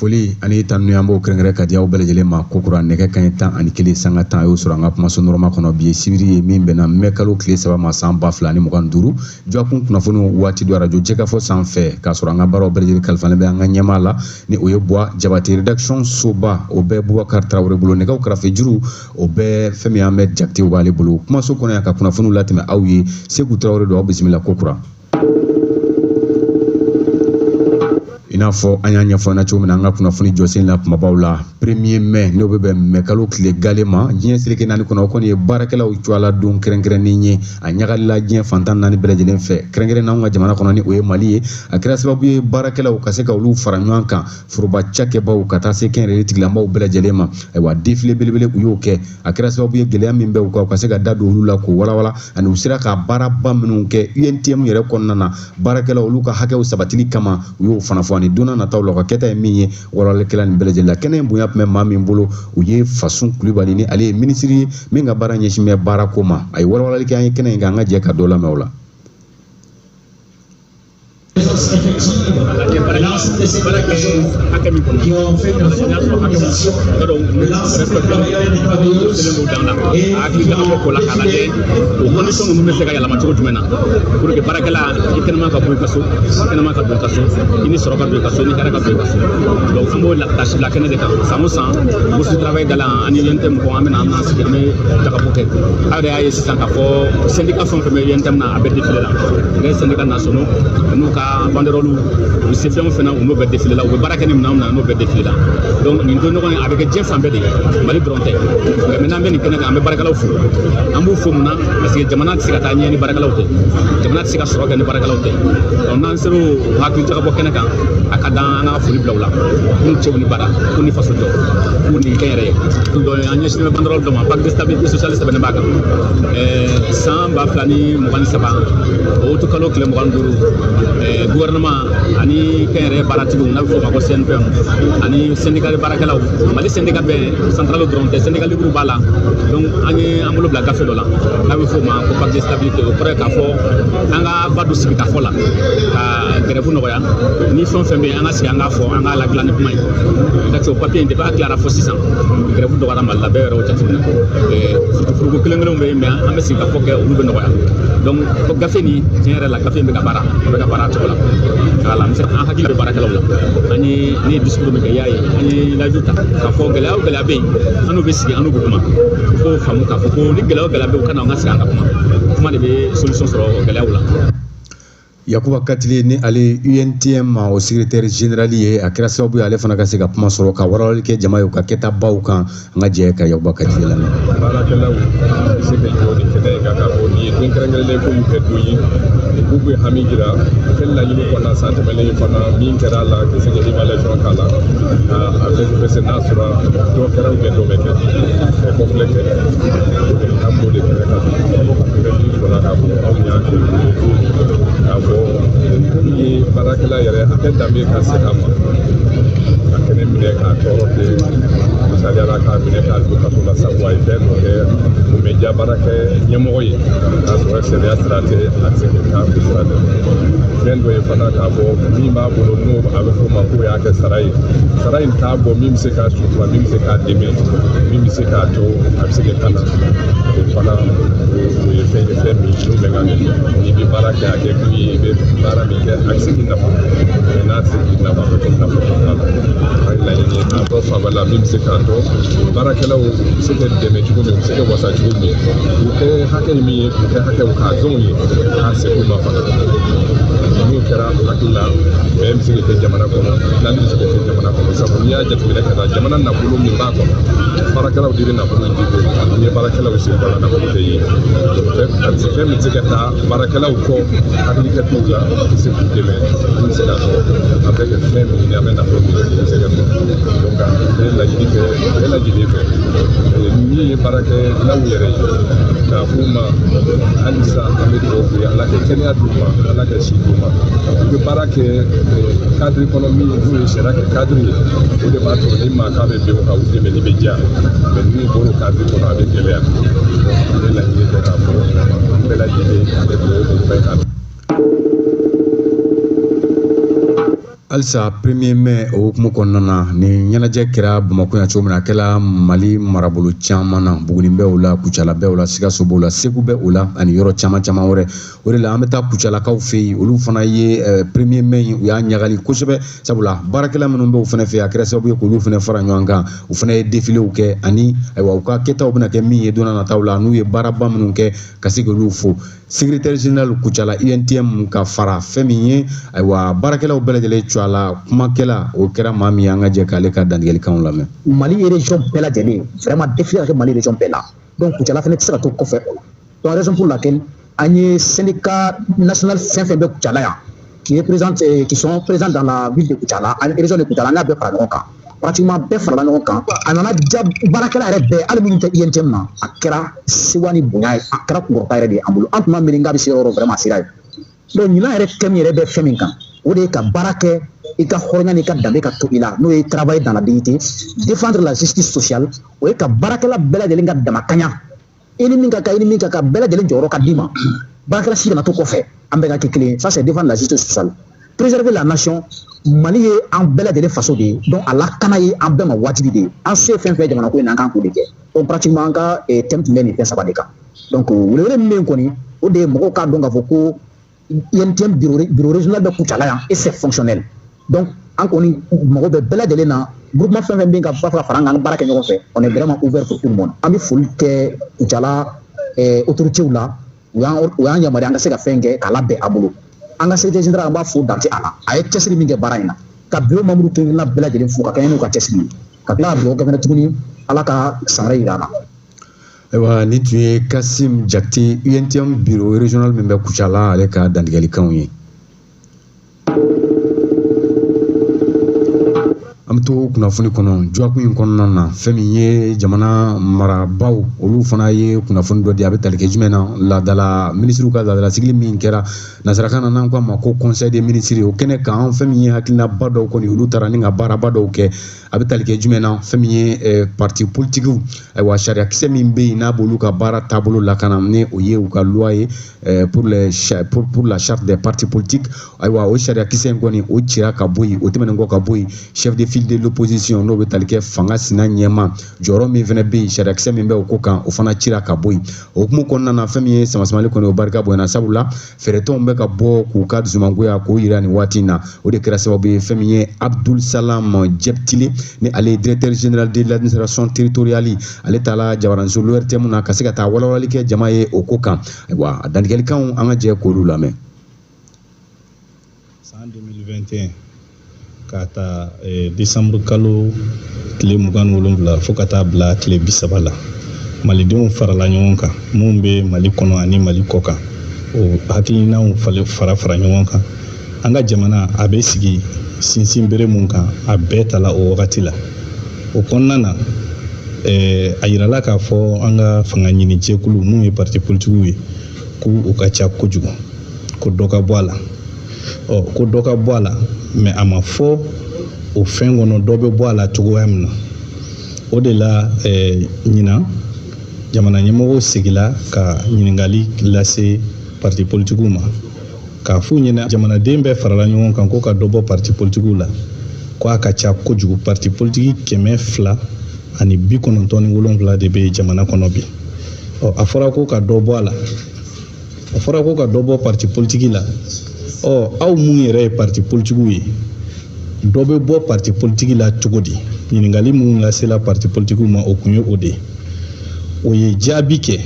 Foli ani tanu an b'o kɛrɛnkɛrɛn ka di aw bɛɛ lajɛlen ma kokura nɛgɛ kanɲɛ 11:10 a y'o sɔrɔ an ka kumaso nɔrɔma kɔnɔ. Bi ye sibiri ye min bɛnna mɛ kalo tile 3 ma san 2025. Jɔkun kunnafoniw waati don arajo jɛkafɔ sanfɛ k'a sɔrɔ an ka baaraw bɛɛ lajɛlen kalifalen bɛ an ka ɲɛmaa la ni o ye Buwa Jabate. Rédaction soba o bɛɛ Bubakari Tarawele bolo, nɛgɛw karafe juru o bɛɛ fɛn min Ahmed Jakite b'ale bolo. Kumaso kɔnɔ yan ka kunnafoniw latɛmɛ aw ye, Seku Tarawele don, aw bisimila kokura. I n'a fɔ an y'a ɲɛfɔ na cogo min na an ka kunnafoni jɔsen la kumabaw la, 1er mai n'o bɛ bɛn mɛ kalo tile gale ma diɲɛ seleke 4 kɔnɔ, o kɔni ye baarakɛlaw cogoyala don kɛrɛnkɛrɛnnen ye. A ɲagalila diɲɛ fantan 4 bɛɛ lajɛlen fɛ, kɛrɛnkɛrɛnnen anw ka jamana kɔnɔ ni o ye Mali ye. A kɛra sababu ye baarakɛlaw ka se ka olu fara ɲɔgɔn kan, foroba cakɛbaw ka taa se kɛnyɛrɛye tigilamɔgɔw bɛɛ lajɛlen ma. Ayiwa, défilé belebele u y'o kɛ. A kɛra sababu ye gɛlɛya min bɛ u kan, u ka se ka da don olu la k'o walawala, ani u sera ka baaraba minnu kɛ UNTM yɛrɛ kɔnɔna na baarakɛlaw olu ka hakɛw sabatili kama, u y'o fana fɔ. Ani don n'a nataw la u ka kɛta ye min ye, walawalikɛla nin bɛɛ lajɛlen la. Kɛnɛ in bonya tun bɛ maa min bolo, u ye Fasun Kulibali, ni ale ye minisiri ye min ka baara ɲɛsin bɛ baarako ma. A ye walawalali kɛ an ye kɛnɛ in kan, an ka jɛ ka dɔ lamɛn o la. Qui ont fait une forte mobilisation de l'ensemble des travailleurs et des travailleuses et qui ont décidé o condition ninnu bɛ se ka yɛlɛma cogo jumɛn na pour que baarakɛla i kɛnɛma ka bɔ i ka so, i kɛnɛma ka don i ka so, i ni sɔrɔ ka don i ka so, i ni hɛrɛ ka don i ka so. Donc an b'o tasi bila kɛnɛ de kan. San o san, bourse du travail da la, ani UNTM mɔgɔw, an bɛ na an b'an sigi, an bɛ jagabɔ kɛ. Aw yɛrɛ y'a ye sisan k'a fɔ syndicat fɛn o fɛn bɛ UNTM na, a bɛɛ défilé la. Les syndicats nationaux n'u ka banderole, u bɛ se fɛn o fɛn na, u n'o bɛɛ défilé la. U bɛ baara kɛ ni minɛn min na, n'o bɛɛ défilé la. Donc nin don ɲɔgɔn ye, a bɛ kɛ diɲɛ fan bɛɛ de ye, Mali dɔrɔn tɛ. Mais maintenant an bɛ nin kɛnɛ kan, an bɛ baarakɛlaw fo. An b'u fo mun na? Parce que jamana tɛ se ka taa ɲɛ ni baarakɛlaw tɛ, jamana tɛ se ka sɔrɔ kɛ ni baarakɛlaw tɛ. Donc n'an sera o hakili jagabɔ kɛnɛ kan, a ka d'an an ka foli bila u la, k'u cɛw ni baara, k'u ni faso jɔ, k'u ni kɛ yɛrɛ ye. Donc an ɲɛsinnen bɛ banderole dɔ ma, pacte de stabilité sociale sɛbɛnnen b'a kan. San 2023, o août kalo tile 25, gouvernement ani kɛnyɛrɛye baaratigiw, n'a bɛ f'o ma ko CNPM, ani syndicat baarakɛlaw, Mali syndicat bɛɛ, centrale dɔrɔn tɛ, syndicat libre b'a la. Donc an ye an bolo bila gafe dɔ la n'a bɛ f'o ma ko pacte de stabilité. O kɔrɔ ye k'a fɔ an ka ba don sigikafɔ la ka grève nɔgɔya, ni fɛn o fɛn bɛ yen, an ka sigi, an k'a fɔ, an k'a ladilan ni kuma ye. Parce que o papier in, depuis a tilara fo sisan, grève dɔgɔyara Mali la, bɛɛ yɛrɛ y'o jateminɛ. Furuku kelen kelenw bɛ yen, mais an bɛ sigikafɔ kɛ, olu bɛ nɔgɔya. Donc ko gafe nin, tiɲɛ yɛrɛ la, gafe in bɛ ka baara, a bɛ ka baara a cogo la. Voilà, an bɛ se an hakili bɛ baarakɛlaw la. An ye ne ye discours min kɛ, i y'a ye, an ye layidu ta k'a fɔ gɛlɛya o gɛlɛya bɛ yen, an n'u bɛ sigi, an n'u bɛ kuma. K'o faamu k'a fɔ ko ni gɛlɛya o gɛlɛya bɛ yen, u ka na an ka sigi, an ka kuma. Kuma de bɛ solution sɔrɔ gɛlɛyaw la. Yakuba Katile, ni ale UNTM o secrétaire général ye, a kɛra sababu ye ale fana ka se ka kuma sɔrɔ ka walawalali kɛ jama ye u ka kɛtabaw kan. An ka jɛ ka Yakuba Katile lamɛn. Baarakɛlaw bɛ se ka jɔ nin kɛnɛ in kan k'a fɔ nin ye don kɛrɛnkɛrɛnnen ko y'u kɛ don ye k'u bɛ hami jira kɛ laɲini kɔnɔna san tɛmɛnen fana min kɛra a la ka se ka évaluation k'a la, ka a fɛsɛfɛsɛ, n'a sɔrɔ dɔ kɛra ou bien dɔ bɛ kɛ kɔfilɛ kɛ. An b'o de kɛnɛ kan bi. Bɛ min fɔla k'a fɔ aw y'a kɛ k'a fɔ komi ye baarakɛla yɛrɛ a kɛ danbe ka se a ma ka kɛnɛ minɛ k'a tɔɔrɔ kɛ, misaliya la k'a minɛ k'a don kaso la, sabu a ye fɛn dɔ kɛ o bɛ diya baarakɛ ɲɛmɔgɔ ye k'a sɔrɔ sariya sira tɛ, a tɛ se ka k'a sira tɛ. Fɛn dɔ ye fana k'a fɔ min b'a bolo n'o a bɛ f'o ma k'o y'a kɛ sara ye, sara in t'a bɔ min bɛ se k'a sutura, min bɛ se k'a dɛmɛ, min bɛ se k'a to a bɛ se ka kana, o fana o ye fɛn ye, fɛn min n'o bɛ ka kɛ. N'i bɛ baara kɛ, a kɛ kun ye i bɛ baara min kɛ a bɛ se k'i nafa, mɛ n'a tɛ se k'i nafa, a bɛ komi nafa t'a la. An ye laɲini ye k'a fɔ fan wɛrɛ la min bɛ se k'a to baarakɛlaw bɛ se ka dɛmɛ cogo min, u bɛ se ka wasa cogo min, k'u kɛ hakɛ min ye, k'u kɛ hakɛw k'a dɔn ye, k'a segin u ma fana. N'o kɛra, hakili la bɛn bɛ se ka kɛ jamana kɔnɔ, dilanni bɛ se ka kɛ jamana kɔnɔ. Sabu n'i y'a jateminɛ ka taa jamana nafolo min b'a kɔnɔ, baarakɛlaw de bɛ nafolo in di. N'i ye baarakɛlaw sen bɔ a la, nafolo tɛ ye. Fɛn min bɛ se ka taa baarakɛlaw kɔ, hakili kɛ t'u la, bɛ se k'u dɛmɛ, an bɛ se ka sɔrɔ a bɛ kɛ fɛn min ɲini, an bɛ nafolo min ɲini, bɛ se ka sɔrɔ. Donc an bɛ laɲini kɛ bɛɛ lajɛlen fɛ, min ye baarakɛlaw yɛrɛ ye, k'a f'u ma halisa an bɛ dugawu k'u ye, Ala ka kɛnɛya d'u ma, Ala ka si d'u ma. U bɛ baara kɛ cadre kɔnɔ min n'o ye sariya kɛ cadre ye, o de b'a to ni maa k'a bɛ bɛn o kan, u dɛmɛli bɛ diya. Mɛ n'u bɔr'o cadre kɔnɔ, a bɛ gɛlɛya. An bɛ laɲini kɛ k'a fɔ bɛɛ lajɛlen, an bɛ dugawu k'u fɛ ka Halisa 1er mai o hukumu kɔnɔna na, ni ɲɛnajɛ kɛra Bamakɔ yan cogo min na, a kɛla Mali marabolo caman na. Buguni bɛ o la, Kucala bɛ o la, Sikaso b'o la, Segu bɛ o la, ani yɔrɔ caman caman wɛrɛ. O de la an bɛ taa Kucalakaw fɛ yen. Olu fana ye 1er mai in, u y'a ɲagali kosɛbɛ, sabula baarakɛla minnu bɛ o fana fɛ yen, a kɛra sababu ye k'olu fana fara ɲɔgɔn kan. U fana ye défiléw kɛ, ani ayiwa u ka kɛtaw bɛna kɛ min ye don n'a nataw la, n'u ye baaraba minnu kɛ ka se k'olu fo. Secrétaire général Kucala UNTM ka fara fɛn min ye, ayiwa baarakɛlaw bɛɛ lajɛlen cɔ a la, kumakɛla o kɛra maa min ye, an ka jɛ k'ale ka dantigɛlikanw lamɛn. Mali région bɛɛ lajɛlen, vraiment défilé ka kɛ Mali région bɛɛ la. Donc Kucala fana tɛ se ka to kɔfɛ o la. Donc raison pour laquelle an ye syndicat national fɛn fɛn bɛ Kucala yan, qui représente, qui sont présents dans la ville de Kucala, région de Kucala, an y'a bɛɛ fara ɲɔgɔn kan. Pratiquement bɛɛ farala ɲɔgɔn kan. A nana ja baarakɛla yɛrɛ bɛɛ, hali minnu tɛ UNTM na, a kɛra sewa ni bonya ye, a kɛra kunkɔrɔta yɛrɛ de ye an bolo. An tun b'a miiri k'a bɛ se yɔrɔ o yɔrɔ, vraiment a sera yen. Donc ɲinan yɛrɛ thème yɛrɛ bɛ fɛn min kan, o de ye ka baara kɛ i ka hɔrɔnya n'i ka danbe ka to i la, n'o ye travailler dans la dignité, défendre la justice sociale. O ye ka baarakɛla bɛɛ lajɛlen ka damakaɲa, i ni min ka kan, i ni min ka kan, bɛɛ lajɛlen jɔyɔrɔ ka d'i ma, baarakɛla si kana to kɔfɛ, an bɛɛ ka kɛ kelen ye. Ça c'est défendre la justice sociale. Préserver la nation, Mali ye an bɛɛ lajɛlen faso de ye, donc a lakana ye an bɛɛ ma wajibi de ye. An se fɛn fɛn jamana ko in na, an kan k'o de kɛ. Donc pratiquement an ka thème tun bɛ nin fɛn saba de kan. Donc welewele min bɛ yen kɔni, o de ye mɔgɔw k'a dɔn k'a fɔ ko UNTM bureau régional bɛ Kucala yan et c'est fonctionnel. Donc an kɔni mago bɛ bɛɛ lajɛlen na, groupement fɛn fɛn bɛ yen ka ba fara an kan, an baara kɛ ɲɔgɔn fɛ, on est vraiment ouvert pour tout le monde. An bɛ foli kɛ Kucala autorités la, u y'an yamaruya an ka se ka fɛn kɛ k'a labɛn a bolo. An ka secrétaire général, an b'a fo dante a la, a ye cɛsiri min kɛ baara in na, ka bureau membre kelenkelenna bɛɛ lajɛlen fo ka kɛɲɛ n'u ka cɛsiri ye, ka tila ka dugawu kɛ fɛnɛ tuguni, Ala ka san wɛrɛ yira an na. Ayiwa, nin tun ye Kasim Jakite, UNTM bureau régional min bɛ Kucala, ale ka dantigɛlikanw ye. An bɛ to kunnafoni kɔnɔ dɔgɔkun in kɔnɔna na, fɛn min ye jamana marabaaw, olu fana ye kunnafoni dɔ di. A bɛ tali kɛ jumɛn na? Laadala minisiriw ka laadala sigili min kɛra nansarakan na, n'an ko a ma ko conseil des ministres, o kɛnɛ kan, fɛn min ye hakilinaba dɔw kɔni, olu taara ni ka baaraba dɔw kɛ. A bɛ tali kɛ jumɛn na? Fɛn min ye parti politikiw, ayiwa sariyakisɛ min bɛ yen n'a b'olu ka baara taabolo lakana, ni o ye u ka loi ye pour la charte des partis politiques. Ayiwa o sariyakisɛ in kɔni, o cira ka bɔ yen. O tɛmɛnen kɔ ka bɔ yen, chef de file de l'opposition, n'o bɛ tali kɛ fanga sina ɲɛma, jɔyɔrɔ min fana bɛ yen, sariyakisɛ min bɛ o ko kan, o fana cira ka bɔ yen. O hukumu kɔnɔna na, fɛn min ye samasamali kɔni, o barika bonyana, sabula fɛɛrɛtɔnw bɛ ka bɔ k'u ka dusumangoya k'o yira nin waati in na. O de kɛra sababu ye fɛn min ye Abdul Salam Jɛpitile, ni ale ye directeur général de l'administration territoriale, ale taara jabaranso l'ORTM na ka se ka taa walawalali kɛ jama ye o ko kan. Ayiwa a dantigɛlikanw, an ka jɛ k'olu lamɛn. San 2021 k'a ta décembre kalo tile 27 fo ka taa bila tile 30 la, malidenw farala ɲɔgɔn kan, minnu bɛ Mali kɔnɔ ani Mali kɔ kan, o hakilinaw fara fara ɲɔgɔn kan. An ka jamana a bɛ sigi sinsin bere mun kan, a bɛɛ tala o wagati la. O kɔnɔna na, a yirala k'a fɔ an ka fanga ɲini jɛkulu mun ye parti politikiw ye, k'u u ka ca kojugu, ko dɔ ka bɔ a la. Ɔ ko dɔ ka bɔ a la, mais a ma fɔ o fɛn kɔnɔ dɔ bɛ bɔ a la cogoya min na. O de la ɲinan jamana ɲɛmɔgɔw sigila ka ɲininkali lase parti politikiw ma, k'a f'u ɲɛna jamanaden bɛɛ farala ɲɔgɔn kan ko ka dɔ bɔ parti politikiw la, ko a ka ca kojugu. Parti politiki 297 de bɛ jamana kɔnɔ bi. Ɔ a fɔra ko ka dɔ bɔ a la, a fɔra ko ka dɔ bɔ parti politiki la. Ɔ aw mun yɛrɛ ye parti politikiw ye, dɔ bɛ bɔ parti politiki la cogo di? Ɲininkali mun lasela parti politikiw ma, o kun ye o de ye. O ye jaabi kɛ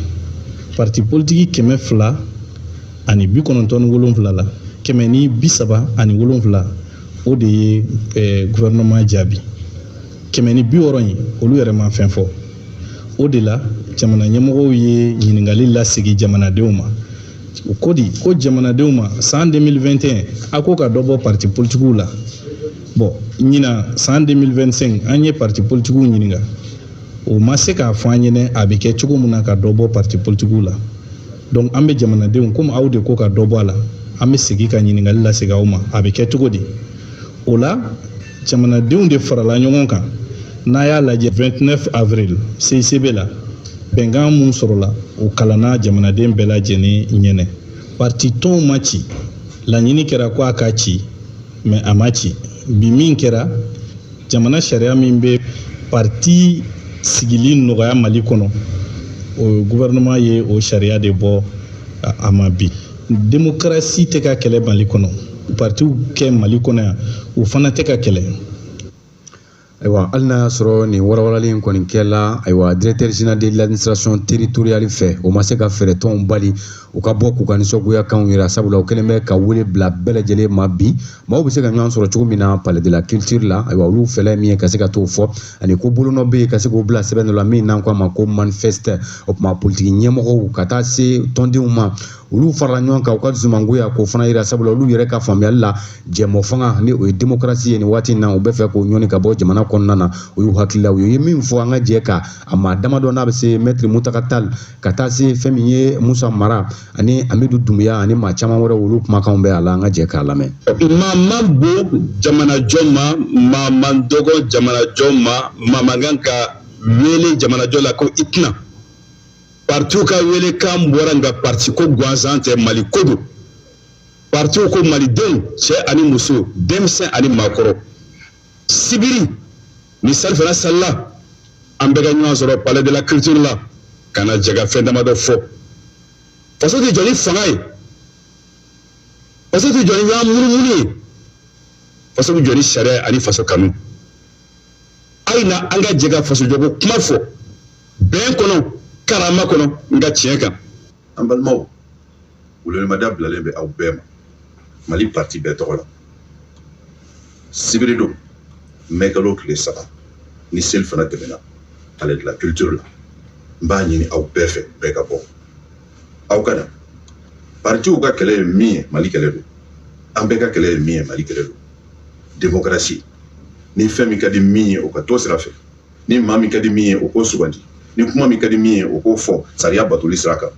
parti politiki 297 la, 137 o de ye gouvernement jaabi, 160 in olu yɛrɛ ma fɛn fɔ. O de la jamana ɲɛmɔgɔw ye ɲininkali lasegin jamanadenw ma. O ko di ko jamanadenw ma san 2021 a ko ka dɔ bɔ parti politikiw la. Bon ɲinan san 2025 an ye parti politikiw ɲininka, o ma se k'a fɔ an ɲɛna a bɛ kɛ cogo min na ka dɔ bɔ parti politikiw la. Donc an bɛ jamanadenw, komi aw de ko ka dɔ bɔ a la, an bɛ segin ka ɲininkali lasegin aw ma, a bɛ kɛ cogo di? O la jamanadenw de farala ɲɔgɔn kan. N'a y'a lajɛ 29 avril CICB la, bɛnkan mun sɔrɔla, o kalanna jamanaden bɛɛ lajɛlen ɲɛnɛ. Parti tɔnw ma ci, laɲini kɛra ko a ka ci, Mais a ma ci. Bi min kɛra, jamana sariya min bɛ parti sigili nɔgɔya Mali kɔnɔ, o gouvernement ye o sariya de bɔ a ma bi. Démocratie tɛ ka kɛlɛ Mali kɔnɔ, partiw kɛ Mali kɔnɔ yan, o fana tɛ ka kɛlɛ. Ayiwa, hali n'a y'a sɔrɔ nin walawalali in kɔni kɛla, ayiwa, directeur général de l'administration territoriale fɛ, o ma se ka fɛɛrɛtɔnw bali u ka bɔ k'u ka nisɔngoyakanw yira, sabula u kɛlen bɛ ka wele bila bɛɛ lajɛlen ma bi maaw bɛ se ka ɲɔgɔn sɔrɔ cogo min na palais de la culture la. Ayiwa, olu fɛlɛ ye min ye ka se ka t'o fɔ, ani ko bolonɔ bɛ yen ka se k'o bila sɛbɛn dɔ la min n'an ko a ma ko manifeste. O tuma politiki ɲɛmɔgɔw ka taa se tɔndenw ma, olu farala ɲɔgɔn kan u ka dusumangoya k'o fana yira, sabula olu yɛrɛ ka faamuyali la, jɛmɔ fanga ni o ye démocratie ye nin waati in na, u bɛ fɛ k'o ɲɔni ka bɔ jamana kɔnɔna na. O y'u hakililaw ye. U ye min fɔ, an ka jɛ ka a maa damadɔ n'a bɛ se maître Mutaka Tall ka taa se fɛn min ye Musa Mara ani Amidu Dumbuya ani maa caman wɛrɛ, olu kumakanw bɛ a la, an ka jɛ k'a lamɛn. Maa man bon jamanajɔ ma, maa man dɔgɔ jamanajɔ ma, maa man kan ka wele jamanajɔ la ko i tɛna. Partiw ka welekan bɔra, nka parti ko gansan tɛ, Mali ko don. Partiw ko malidenw, cɛ ani muso, denmisɛn ani maakɔrɔ, sibiri ni salifana salila, an bɛɛ ka ɲɔgɔn sɔrɔ palais de la culture la ka na jɛ ka fɛn damadɔ fɔ. Faso tɛ jɔ ni fanga ye, faso tɛ jɔ ni ɲɔgɔn munumunu ye, faso bɛ jɔ ni sariya ani faso kanu. A ye na an ka jɛ ka fasojɔko kuma fɔ bɛn kɔnɔ, karama kɔnɔ, n ka tiɲɛ kan. An balimaw, welewelemada bilalen bɛ aw bɛɛ ma Mali parti bɛɛ tɔgɔ la. Sibiri don, mɛkalo tile 3, ni seli fana tɛmɛna, palais de la culture la, n b'a ɲini aw bɛɛ fɛ, bɛɛ ka bɔ, aw ka na. Partiw ka kɛlɛ ye min ye, Mali kɛlɛ don. An bɛɛ ka kɛlɛ ye min ye, Mali kɛlɛ don. Démocratie, ni fɛn min ka di min ye, o ka to sira fɛ, ni maa min ka di min ye, o k'o sugandi, ni kuma min ka di min ye, o k'o fɔ sariya batoli sira kan.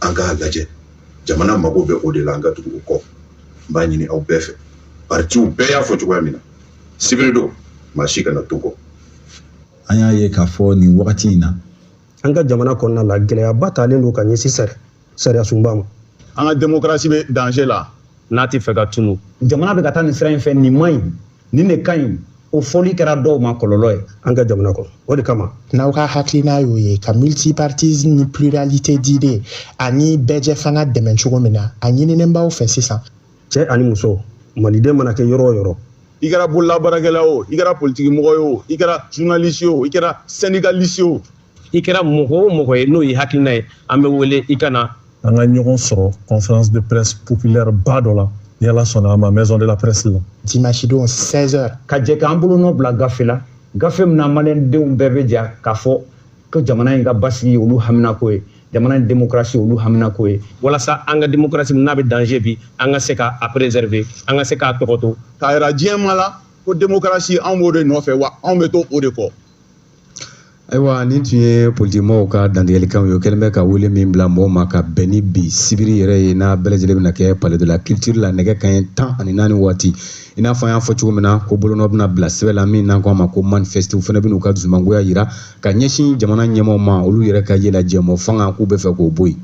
An k'a lajɛ, jamana mago bɛ o de la, an ka tugu o kɔ. N b'a ɲini aw bɛɛ fɛ, partiw bɛɛ y'a fɔ cogoya min na, sibiri don, maa si kana to kɔ. An y'a ye k'a fɔ nin wagati in na, an ka jamana kɔnɔna la, gɛlɛyaba talen don ka ɲɛsin sariya sunba ma. An ka démocratie bɛ danger la. N'a tɛ fɛ ka tunu, jamana bɛ ka taa nin sira in fɛ, nin man ɲi, nin de ka ɲi, o fɔli kɛra dɔw ma kɔlɔlɔ ye an ka jamana kɔnɔ. O de kama, n'aw ka hakilina y'o ye ka multipartisme ni pluralité d'idées ani bɛɛjɛ fanga dɛmɛ cogo min na, a ɲininen b'aw fɛ sisan. Cɛ ani muso, maliden mana kɛ yɔrɔ o yɔrɔ, i kɛra bololabaarakɛla o, i kɛra politiki mɔgɔ ye o, i kɛra journaliste ye o, i kɛra syndicaliste ye o, i kɛra mɔgɔ o mɔgɔ ye n'o ye hakilina ye, an bɛ wele i ka na. An ka ɲɔgɔn sɔrɔ conférence de presse populaire ba dɔ la, ni Ala sɔnna a ma, maison de la presse la. Dimanche don 16h. Ka jɛ k'an bolonɔ bila gafe la, gafe min na maliyɛndenw bɛɛ bɛ ja k'a fɔ ko jamana in ka basigi olu haminako ye, jamana in démocratie olu haminako ye, walasa an ka démocratie min n'a bɛ danger bi, an ka se k'a préserver, an ka se k'a tɔgɔtɔ. K'a yira diɲɛ ma la ko démocratie, anw b'o de nɔfɛ, wa anw bɛ to o de kɔ. Ayiwa, nin tun ye politikimɔgɔw ka dantigɛlikanw ye. O kɛlen bɛ ka wele min bila mɔgɔw ma ka bɛn ni bi sibiri yɛrɛ ye, n'a bɛɛ lajɛlen bɛna kɛ palais de la culture la nɛgɛ kanɲɛ 14 waati. I n'a fɔ an y'a fɔ cogo min na ko bolonɔ bɛna bila sɛbɛn la min n'an ko a ma ko manifeste, u fana bɛn'u ka dusumangoya yira ka ɲɛsin jamana ɲɛmaaw ma, olu yɛrɛ ka ye la jɛmɔ fanga k'u bɛ fɛ k'o bɔ yen.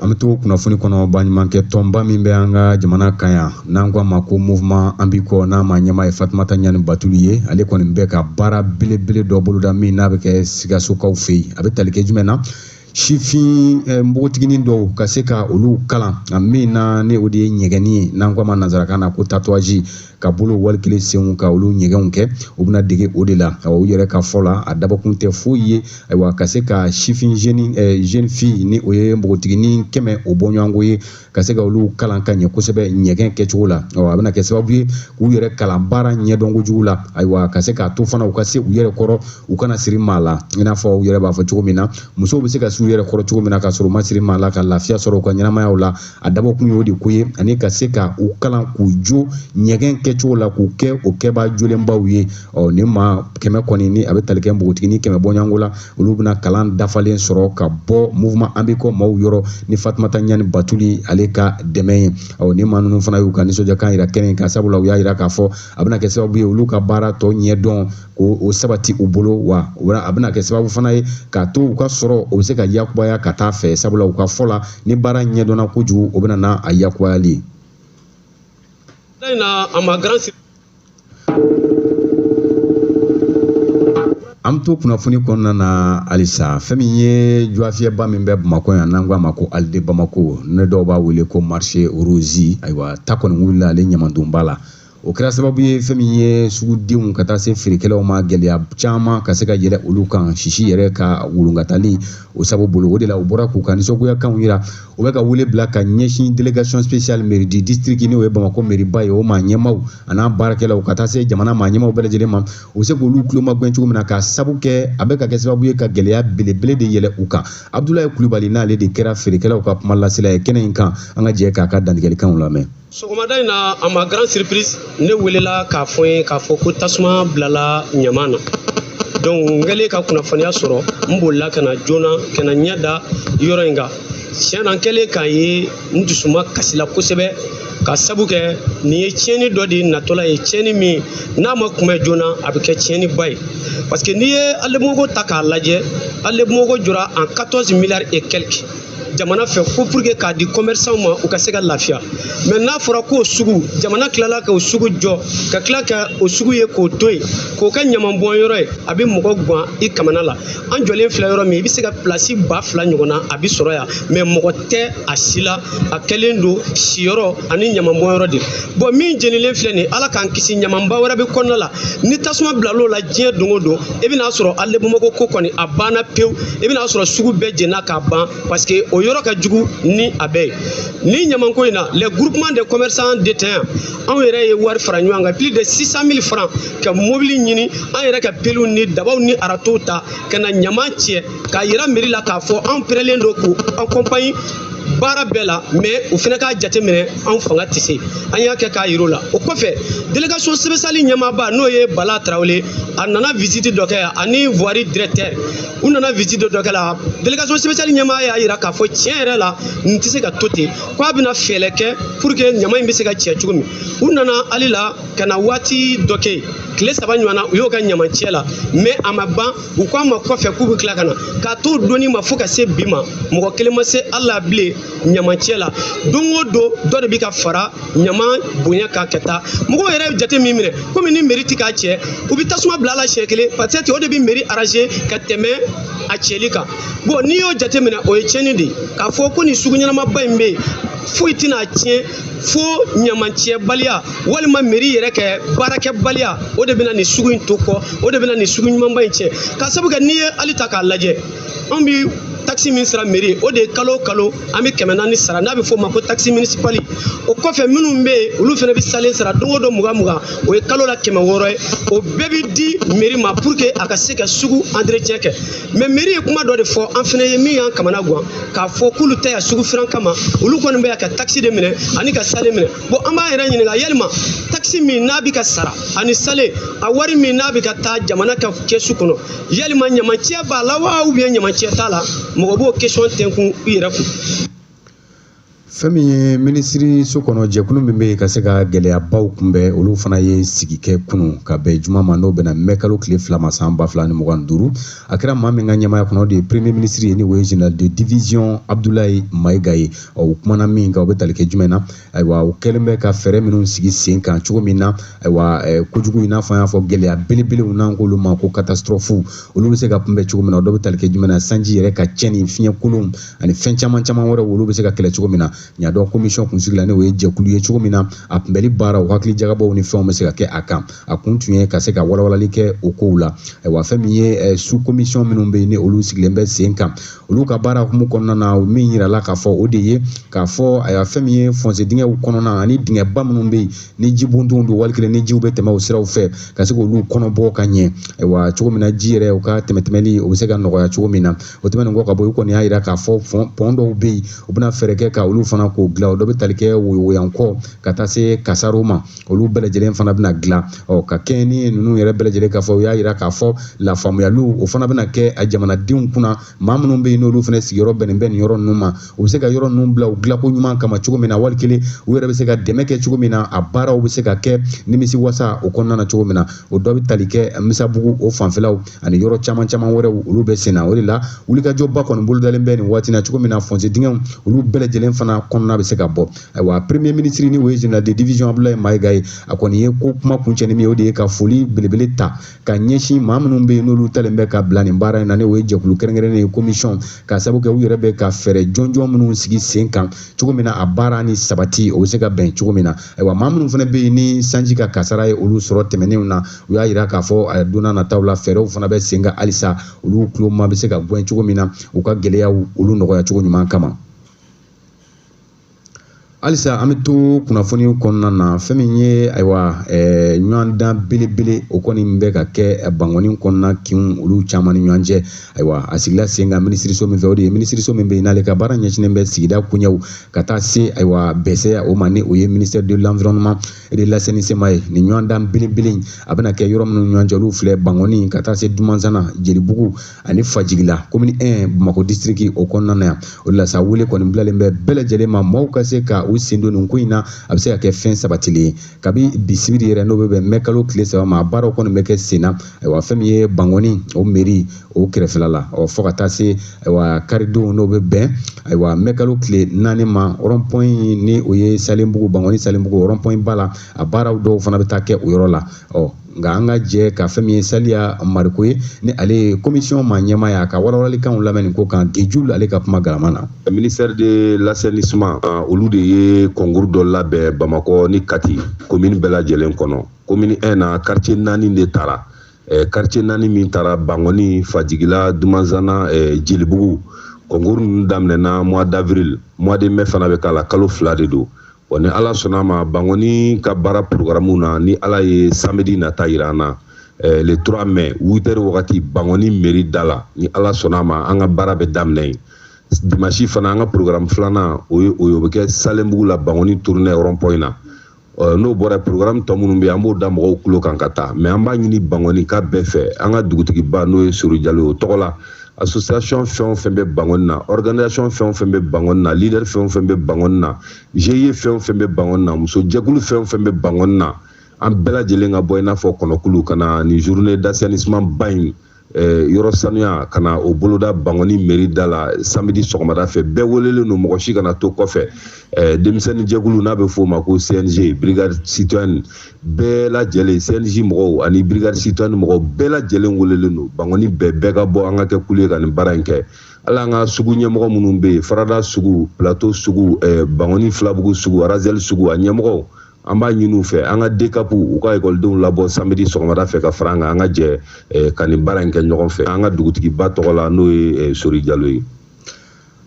An bɛ to kunnafoni kɔnɔ. Baɲumankɛ tɔnba min bɛ an ka jamana kan yan n'an ko a ma ko mouvement an b'i kɔ, n'a ma ɲɛmaa ye Fatumata Ɲani Batuli ye, ale kɔni bɛ ka baara belebele dɔ boloda min n'a bɛ kɛ Sikasokaw fɛ yen. A bɛ tali kɛ jumɛn na? Sifin npogotiginin dɔw ka se ka olu kalan min na ni o de ye ɲɛgɛnni ye, n'an ko a ma nanzarakan na ko tatouage, ka bolo wali kelen senw ka olu ɲɛgɛnw kɛ, u bɛna dege o de la. Ayiwa, u yɛrɛ ka fɔ la, a dabɔkun tɛ foyi ye, ayiwa, ka se ka sifin jeune fille ni o ye npogotiginin 100 o bɔɲɔgɔnko ye, ka se ka olu kalan ka ɲɛ kosɛbɛ ɲɛgɛn kɛcogo la. Ayiwa, a bɛna kɛ sababu ye k'u yɛrɛ kalan baara ɲɛdɔn kojugu la, ayiwa, ka se k'a to fana u ka se u yɛrɛ kɔrɔ, u kana siri maa la. I n'a fɔ u yɛrɛ b'a fɔ cogo min na, musow bɛ se ka s'u yɛrɛ kɔrɔ cogo min na ka sɔrɔ u ma siri maa la, ka lafiya sɔrɔ u ka ɲɛnamayaw la. A dabɔkun y'o de ko ye, ani ka se ka u kalan k'u jo ɲɛgɛn kɛcogo la, k'u kɛ o kɛbaa jolenbaw ye. Ɔ ni maa 100 kɔni ni a bɛ tali kɛ npogotiginin 100 bɔɲɔgɔnko la, olu bɛna kalan dafalen sɔrɔ ka bɔ mouvement an b'i kɔ maaw yɔrɔ ni Fatumata Ɲani Batuli ale ka dɛmɛ ye. Ɔ ni maa ninnu fana y'u ka nisɔndiyakan yira kɛnɛ in kan, sabula u y'a yira k'a fɔ a bɛna kɛ sababu ye olu ka baara tɔ ɲɛdɔn k'o sabati u bolo, wa a bɛna kɛ sababu fana ye k'a to u ka sɔrɔ o bɛ se ka yakubaya ka taa fɛ, sabula u ka fɔ la ni baara ɲɛdɔnna kojugu o bɛna n'a a yakubayali. An bɛ to kunnafoni kɔnɔna na halisa. Fɛn min ye jɔfiyɛba min bɛ Bamakɔ yan n'an ko a ma ko Alide Bamako, ne dɔw b'a wele ko marché Rose, ayiwa ta kɔni wulila ale ɲamandonba la. O kɛra sababu ye fɛn min ye sugudenw ka taa se feerekɛlaw ma gɛlɛya caman ka se ka yɛlɛ olu kan, sisi yɛrɛ ka wolonkatali o sababu bolo. O de la u bɔra k'u ka nisɔngoyakanw yira, u bɛ ka wele bila ka ɲɛsin délégation spéciale mairie du district n'o ye Bamakɔ mairie ba ye, o maa ɲɛmaaw a n'a baarakɛlaw ka taa se jamana maa ɲɛmaaw bɛɛ lajɛlen ma, u bɛ se k'olu tulo magɛn cogo min na, k'a sabu kɛ a bɛ ka kɛ sababu ye ka gɛlɛya belebele de yɛlɛ u kan. Abdoulaye Kulubali n'ale de kɛra feerekɛlaw ka kuma lasela ye kɛnɛ in kan, an ka jɛ k'a ka dantigɛlikanw lamɛn. Sɔgɔmada in na, a ma grande surprise, ne welela k'a fɔ n ye k'a fɔ ko tasuma bilala ɲaman na. Donc n kɛlen ka kunnafoniya sɔrɔ, n bolila ka na joona ka na ɲɛ da yɔrɔ in kan. Tiɲɛ na, n kɛlen k'a ye, n dusuma kasila kosɛbɛ, ka sabu kɛ nin ye tiɲɛni dɔ de natɔla ye, tiɲɛni min n'a ma kunbɛn joona a bɛ kɛ tiɲɛniba ye. Parce que n'i ye Alide ta k'a lajɛ, Alide jɔra en 14 milliards et quelques jamana fɛ ko pour que k'a di commerçant ma u ka se ka lafiya. Mais n'a fɔra k'o sugu jamana tilala k'o sugu jɔ ka tila ka o sugu ye k'o to yen k'o kɛ ɲamanbɔn yɔrɔ ye, a bɛ mɔgɔ gan i kamana la. An jɔlen filɛ yɔrɔ min, i bɛ se ka place 2000 ɲɔgɔnna a bɛ sɔrɔ yan, mais mɔgɔ tɛ a si la, a kɛlen don siyɔrɔ ani ɲamanbɔn yɔrɔ de. Bon, min jenilen filɛ nin ye, Ala k'an kisi, ɲamanba wɛrɛ bɛ kɔnɔna la. Ni tasuma bilal'o la diɲɛ don o don, i bɛna sɔrɔ Alide Bamako ko kɔni a banna pewu, i bɛna sɔrɔ sugu bɛɛ jenina k'a ban, parce que o yɔrɔ ka jugu ni a bɛɛ ye. Ni ɲamanko in na, les groupements de commerçants détaillants, anw yɛrɛ ye wari fara ɲɔgɔn kan, plus de 600 000 francs, ka mobili ɲini, an yɛrɛ ka peliw ni dabaw ni aratow ta ka na ɲaman cɛ k'a yira mairie la k'a fɔ anw pɛrɛlen don k'u accompagner baara bɛɛ la, mais u fana k'a jateminɛ anw fanga tɛ se. An y'a kɛ k'a yir'u la. O kɔfɛ, délégation spéciale ɲɛmaaba n'o ye Bala Tarawele, a nana visite dɔ kɛ yan ani voirie directeur, u nana visite dɔ kɛ la. Délégation spéciale ɲɛmaa y'a yira k'a fɔ tiɲɛ yɛrɛ la nin tɛ se ka to ten, k'a bɛna fɛɛrɛ kɛ pour que ɲama in bɛ se ka cɛ cogo min. U nana hali la ka na waati dɔ kɛ yen, tile 3 ɲɔgɔn na, u y'o kɛ ɲamancɛ la, mais a ma ban. U k'a ma kɔfɛ k'u bɛ tila ka na k'a t'o donni ma fo ka se bi ma, mɔgɔ kelen ma se hali la bilen ɲamancɛ la. Don o don dɔ de bɛ ka fara ɲama bonya kan ka taa. Mɔgɔw yɛrɛ jate min minɛ, komi ni mairie ti k'a cɛ, u bɛ tasuma bila a la siɲɛ kelen, parce que o de bɛ mairie arranger ka tɛmɛ a cɛli kan. Bon, n'i y'o jate minɛ, o ye tiɲɛni de ye. K'a fɔ ko nin sugu ɲɛnamaba in bɛ yen, foyi tɛna tiɲɛ fo ɲamancɛbaliya walima mairie yɛrɛ kɛ baarakɛbaliya, o de bɛna nin sugu in to kɔ, o de bɛna nin sugu ɲumanba in tiɲɛ. K'a sabu kɛ n'i ye hali ta k'a lajɛ, anw bɛ taxe min sara mairie, o de ye kalo o kalo an bɛ 400 sara, n'a bɛ f'o ma ko taxe municipale. O kɔfɛ minnu bɛ yen, olu fana bɛ salen sara don o don 20 20, o ye kalo la 600 ye. O bɛɛ bɛ di mairie ma pour que a ka se ka sugu entretien kɛ. Mais mairie ye kuma dɔ de fɔ an fana ye min y'an kamana gan, k'a fɔ k'olu tɛ yan sugu filan kama, olu kɔni bɛ yan ka taxe de minɛ ani ka salen minɛ. Bon, an b'an yɛrɛ ɲininka, yalima taxe min n'a bɛ ka sara ani salen a wari min n'a bɛ ka taa jamana ka kɛsu kɔnɔ, yalima ɲamancɛ b'a la wa ou bien ɲamancɛ t'a la? Mɔgɔ b'o question tɛnkun i yɛrɛ kun. Fɛn min ye minisiri so kɔnɔ jɛkulu min bɛ yen ka se ka gɛlɛyabaw kunbɛn, olu fana ye sigi kɛ kunun ka bɛn juma ma, n'o bɛnna mɛ kalo tile 2 ma san 2025. A kɛra maa min ka ɲɛmaaya kɔnɔ, o de ye premier ministre ye, ni o ye général de division Abdoulaye Mayiga ye. Ɔ, u kumana min kan, o bɛ tali kɛ jumɛn na? Ayiwa, u kɛlen bɛ ka fɛɛrɛ minnu sigi sen kan cogo min na, ayiwa kojugu in n'a fɔ an y'a fɔ gɛlɛya belebelew n'an k'olu ma ko catastrophe, olu bɛ se ka kunbɛn cogo min na. O dɔ bɛ tali kɛ jumɛn na? Sanji yɛrɛ ka tiɲɛni, fiɲɛ kolonw ani fɛn caman caman wɛrɛw, olu bɛ se ka kɛlɛ cogo min na. Ɲadɔn commission kunsigi la, n'o ye jɛkulu ye cogo min na a kunbɛli baara, o hakili jagabɔw ni fɛnw bɛ se ka kɛ a kan. A kun tun ye ka se ka walawalali kɛ o kow la. Ayiwa, fɛn min ye sous commission minnu bɛ yen, ni olu sigilen bɛ sen kan, olu ka baara hukumu kɔnɔna na, min yirala k'a fɔ o de ye k'a fɔ ayiwa fɛn min ye fossé dingɛw kɔnɔna ani dingɛba minnu bɛ yen ni ji bontonw don, wali kelen ni jiw bɛ tɛmɛ o siraw fɛ, ka se k'olu kɔnɔbɔ ka ɲɛ. Ayiwa, cogo min na ji yɛrɛ u ka tɛmɛtɛmɛli o bɛ se ka nɔgɔya cogo min na. O tɛmɛnen kɔ ka bɔ, u kɔni y'a yira k'a fɔ pɔn dɔw bɛ yen, u bɛna fɛɛrɛ kɛ ka olu fana fana k'o dilan o dɔ bɛ tali kɛ woyowoyankɔ ka taa se kasaro ma olu bɛɛ lajɛlen fana bɛna dilan ɔ ka kɛɲɛ ni ninnu yɛrɛ bɛɛ lajɛlen k'a fɔ u y'a yira k'a fɔ lafaamuyaliw o fana bɛna kɛ a jamanadenw kunna maa minnu bɛ yen n'olu fana sigiyɔrɔ bɛnnen bɛ nin yɔrɔ ninnu ma u bɛ se ka yɔrɔ ninnu bila u dilanko ɲuman kama cogo min na wali kelen u yɛrɛ bɛ se ka dɛmɛ kɛ cogo min na a baaraw bɛ se ka kɛ nimisi wasa o kɔnɔna na cogo min na o dɔ bɛ tali kɛ Misabugu o fanfɛlaw ani yɔrɔ caman caman wɛrɛw olu bɛ sen na o de la wulikajɔba kɔni bolodalen bɛ nin waati na cogo min na fossé dingɛw olu bɛɛ lajɛlen fana kɔnɔna bɛ se ka bɔ ayiwa premier ministre ni o ye général de division Abdoulaye Maïga ye a kɔni ye ko kuma kuncɛ ni min ye o de ye ka foli belebele ta ka ɲɛsin maa minnu bɛ yen n'olu talen bɛ ka bila nin baara in na ni o ye jɛkulu kɛrɛnkɛrɛnnen ye commission ka sababu kɛ u yɛrɛ bɛ ka fɛɛrɛ jɔnjɔn minnu sigi sen kan cogo min na a baara ni sabati o bɛ se ka bɛn cogo min na ayiwa maa minnu fana bɛ yen ni sanji ka kasara ye olu sɔrɔ tɛmɛnenw na u y'a yira k'a fɔ don n'a nataw la fɛɛrɛw fana bɛ sen kan halisa olu tulo ma bɛ se ka gɛn cogo min na u ka gɛlɛyaw olu nɔgɔya cogo ɲuman kama. Halisa an bɛ to kunnafoni kɔnɔna na fɛn min ye ayiwa ɲɔgɔndan belebele o kɔni bɛ ka kɛ Bankɔni kɔnɔna kinw olu caman ni ɲɔgɔn cɛ ayiwa a sigila sen kan minisiriso min fɛ o de ye minisiriso min bɛ yen n'ale ka baara ɲɛsinnen bɛ sigida koɲɛw ka taa se ayiwa bɛsɛya o ma ni o ye ministère de l'environnement et de l'assainissement ye nin ɲɔgɔndan belebele a bɛna kɛ yɔrɔ minnu ɲɔgɔn cɛ olu filɛ Bankɔni ka taa se Dumansana Jelibugu ani Fajigila commune 1 Bamakɔ district o kɔnɔna na yan o de la sa wele kɔni bilalen bɛ bɛɛ lajɛlen ma maaw ka se ka u sen don nin ko in na a bɛ se ka kɛ fɛn sabatilen ye kabi bi sibiri yɛrɛ n'o bɛ bɛn mɛ kalo tile 3 ma a baaraw kɔni bɛ kɛ sen na ayiwa fɛn min ye Bankɔni o mairie o kɛrɛfɛla la ɔ fo ka taa se ayiwa karidon n'o bɛ bɛn ayiwa mɛ kalo tile 4 ma rond point ni o ye Salenbugu Bankɔni Salenbugu rond point ba la a baaraw dɔw fana bɛ taa kɛ o yɔrɔ la ɔ nka an ka jɛ ka fɛn min ye Saliya Mariko ye ni ale ye commission maa ɲɛmaa ye a ka walawalalikanw lamɛn nin ko kan Gejul ale ka kuma galama na. Ministère de l'assainissement olu de ye concours dɔ labɛn Bamakɔ ni Kati commune bɛɛ lajɛlen kɔnɔ commune 1 na quartier 4 de taara quartier 4 min taara Bankɔni Fajigila Dumansana Jelibugu concours ninnu daminɛna mois d'avril mois de mai fana bɛ k'a la kalo 2 de don. Bon ni Ala sɔnna ma Bankɔni ka baara programme na ni Ala ye samedi nata yira an na le 3 mai 8h wagati Bankɔni mairie da la ni Ala sɔnna ma an ka baara bɛ daminɛ yen dimanche fana an ka programme filanan o ye o bɛ kɛ Salenbugu la Bankɔni tournée rond point na n'o bɔra programme tɔ minnu bɛ yen an b'o da mɔgɔw tulo kan ka taa mais an b'a ɲini Bankɔni ka bɛɛ fɛ an ka dugutigiba n'o ye Sori Jalo ye o tɔgɔ la association fɛn o fɛn bɛ Bankɔni na organisation fɛn o fɛn bɛ Bankɔni na leader fɛn o fɛn bɛ Bankɔni na GIE fɛn o fɛn bɛ Bankɔni na musojɛkulu fɛn o fɛn bɛ Bankɔni na an bɛɛ lajɛlen ka bɔ i n'a fɔ kɔnɔkulu ka na nin journée d'assainissement ba in yɔrɔ sanuya ka na o boloda Bankɔni mairie da la samedi sɔgɔmada fɛ bɛɛ welelen don mɔgɔ si kana to kɔfɛ denmisɛnnin jɛkulu n'a bɛ f'o ma ko CNG brigade citoyenne bɛɛ lajɛlen CNG mɔgɔw ani brigade citoyenne mɔgɔw bɛɛ lajɛlen welelen don Bankɔni bɛɛ ka bɔ an ka kɛ kulu ye ka nin baara in kɛ hali an ka sugu ɲɛmɔgɔ minnu bɛ yen Farada sugu Plateau sugu Bankɔni Filabugu sugu Arazel sugu a ɲɛmɔgɔw an b'a ɲini u fɛ an ka DCAP u ka ekɔlidenw labɔ samedi sɔgɔmada fɛ ka fara an kan an ka jɛ ka nin baara in kɛ ɲɔgɔn fɛ an ka dugutigiba tɔgɔ la n'o ye Sori Jalo ye.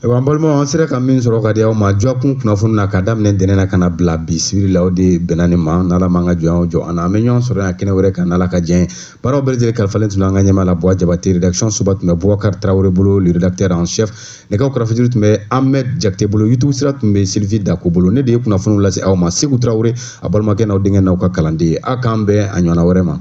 Ayiwa an balimaw an sera ka min sɔrɔ ka di aw ma Jɔkun kunnafoni na ka daminɛ dɛnɛn na ka na bila bi sibiri la o de bɛnna nin ma n'Ala m'an ka jɔnyaw jɔ an na an bɛ ɲɔgɔn sɔrɔ yan kɛnɛ wɛrɛ kan n'Ala ka diɲɛ ye baaraw bɛɛ lajɛlen kalifalen tun bɛ an ka ɲɛmaa la Buwa Jabate rédaction soba tun bɛ Boubacar Traoré bolo le rédacteur en chef nɛgɛw karafejuru tun bɛ Ahmed Jakite bolo YouTube sira tun bɛ Sylvie Dako bolo ne de ye kunnafoniw lase aw ma Seku Traoré a balimakɛ n'aw denkɛ n'aw ka kalanden ye a k'an bɛn a ɲɔgɔnna wɛrɛ ma.